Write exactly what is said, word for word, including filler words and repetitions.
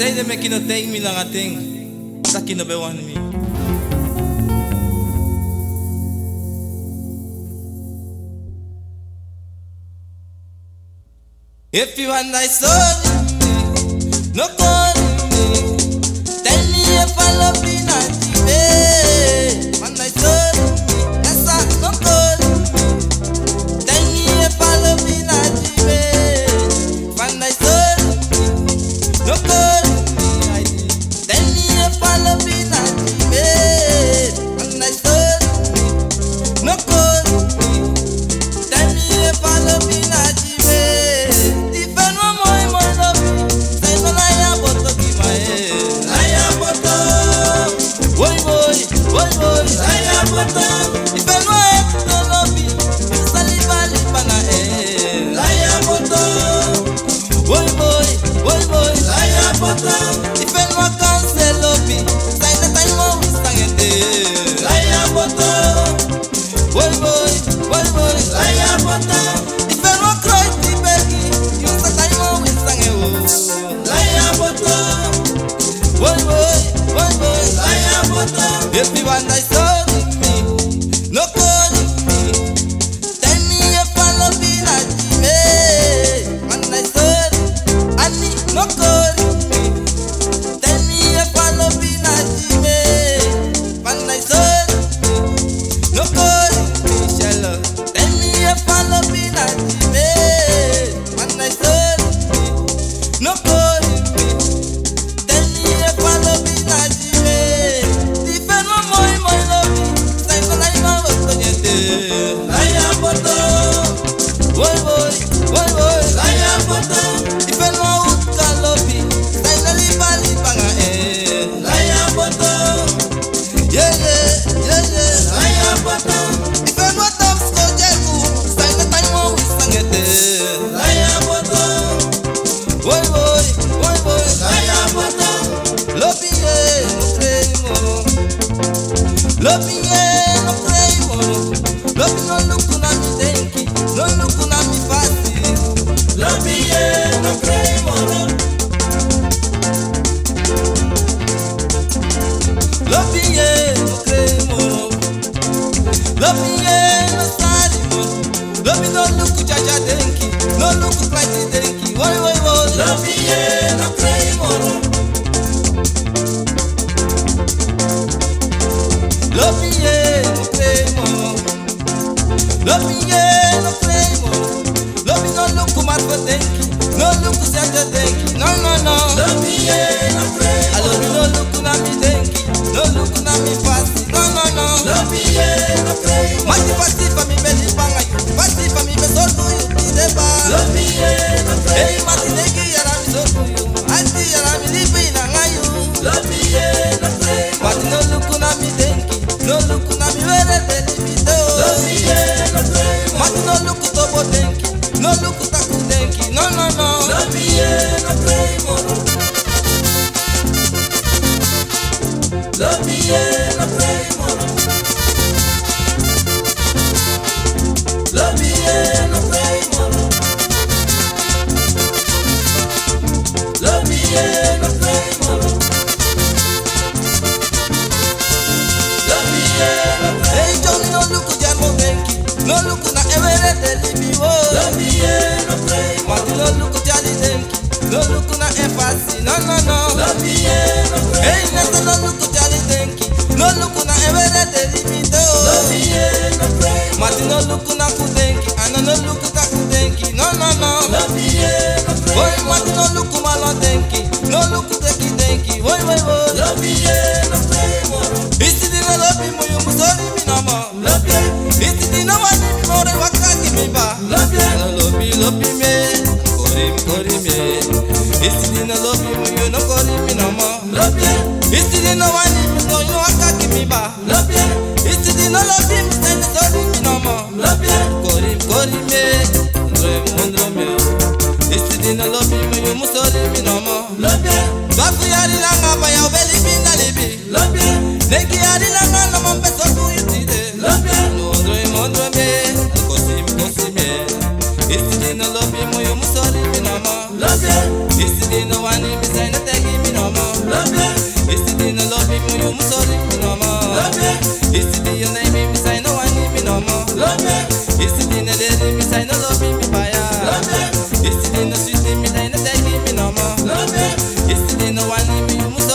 Sanede meki yu no taigi mi langa ten taki yu no ben wani mi? Efu yu wani sori mi, no kori mi. Taigi mi efu a lobi na gi mi. Wani sori mi, yes sir, no kori mi. Taigi mi efu a lobi na gi mi. Wani sori mi, no kori mi. Taigi mi efu a lobi na gi mi. Wani sori mi, no kori mi. Taigi mi efu a lobi na gi mi. Difeno moi moi lobi, sai no laya boto gi mi, eh. Laya boto. Woi woi, woi woi. Laya boto. Difeno efu lobi, yu sa liba liba na, eh. Laya boto. Woi woi, woi woi. Laya boto. Difeno kanse lobi, sai na taimo wi sanga ete. Laya boto. Woi woi, woi woi. Laya boto. Difeno kroiti begi, yu sa taimo wi sanga e o. Laya boto. Woi woi, woi woi. Laya boto. Efu yu wani sori mi, no kori mi. Taigi mi efu a lobi na gi mi. Wani sori, ani no kori mi. Taigi mi efu a lobi na gi mi. Wani sori, no kori mi, Shelo. Taigi mi efu a lobi na gi mi. Wani sori, no kori mi. Taigi mi efu a lobi na gi mi. Difeno moi moi lobi, sai no laya boto gi mi, eh. Laya boto. Woi woi, woi woi. Laya boto. Difeno utka lobi, sai no liba liba nga, eh. Laya boto. Yeah yeah, yeah yeah. Laya boto. Difeno tamsko jegu, sai no taimo wi sanga ete. Laya boto. Woi woi, woi woi. Laya boto. Lobi e no krei moro. Lobi e no krei moro. Lobi no luku na mi denki, no luku na mi fasi. Lobi e no krei moro. Lobi e no krei moro. Lobi e no sari moro. Lobi no luku jaja denki, no luku prati denki. Woi woi woi. Lobi e no krei moro. Lobi e no krei moro. Lobi e no krei moro. Lobi no luku marfo denki, no luku sete denki. No no no. Lobi e no krei moro. A lobi no luku na mi denki, no luku na mi fasi. No no no. Lobi e no krei moro. Mati fasi fa mi ben liba nga yu. Fasi fa mi ben sorgu yu tide ba. Lobi e no krei moro. Ei mati, negi yara mi sorgu yu. Ati yara mi libi nanga yu. Lobi e no krei moro. Mati no luku na mi denki, no luku na mi were de libi de o. Lobi e no krei moro. Mati no luku tobo denki, no luku taku denki. No no no. Lobi e no krei moro. Lobi e no krei moro. Lobi e no krei moro. Lobi e no krei moro. Lobi e no krei. Ei Johnny, no luku Jarmo denki, no luku na ewere de libi wo. Lobi e no krei moro. Mati no luku Charlie denki, no luku na e fasi. No no no. Lobi e no krei. Ei Nessa, no luku Charlie denki, no luku na ewere de libi de o. Lobi e no krei. Mati no luku na ku denki, a no no luku taku denki. No no no. Lobi e no krei. Woi, Mati no luku malo denki, no luku teki denki. Woi woi woi. Lobi e no krei moro. Isi di no lobi mi, yu mu sori mi nomo. Lobi e. Isi di no wani mi moro, waka gi mi ba. Lobi e. No lobi lobi mi, kori mi kori mi. Isi di no lobi mi, yu no kori mi nomo. Lobi e. Isi di no wani mi, no yu waka gi mi ba. Lobi e. Isi di no lobi mi, sai no sori mi nomo. Lobi e. Kori mi kori mi, ondro mi ondro mi. Isi di no lobi mi, yu mu sori mi nomo. Lobi e. Twafu yari langa baya, o ben libi na libi. Lobi e. Negi yari langa, no man ben sorgu yu tide. Lobi e. No ondro mi ondro mi, kosi mi kosi mi. Isi di no lobi mi, yu mu sori mi nomo. Lobi e. Isi di no wani mi, sai no teki mi Sorry, mi no more. Love me. Yesterday you name me, say no one need me no more. Love me. Yesterday no lady me, say no love me, mi fire. Love me. Yesterday no sweet me, say no take me no more. Love me. Yesterday no one need me, you must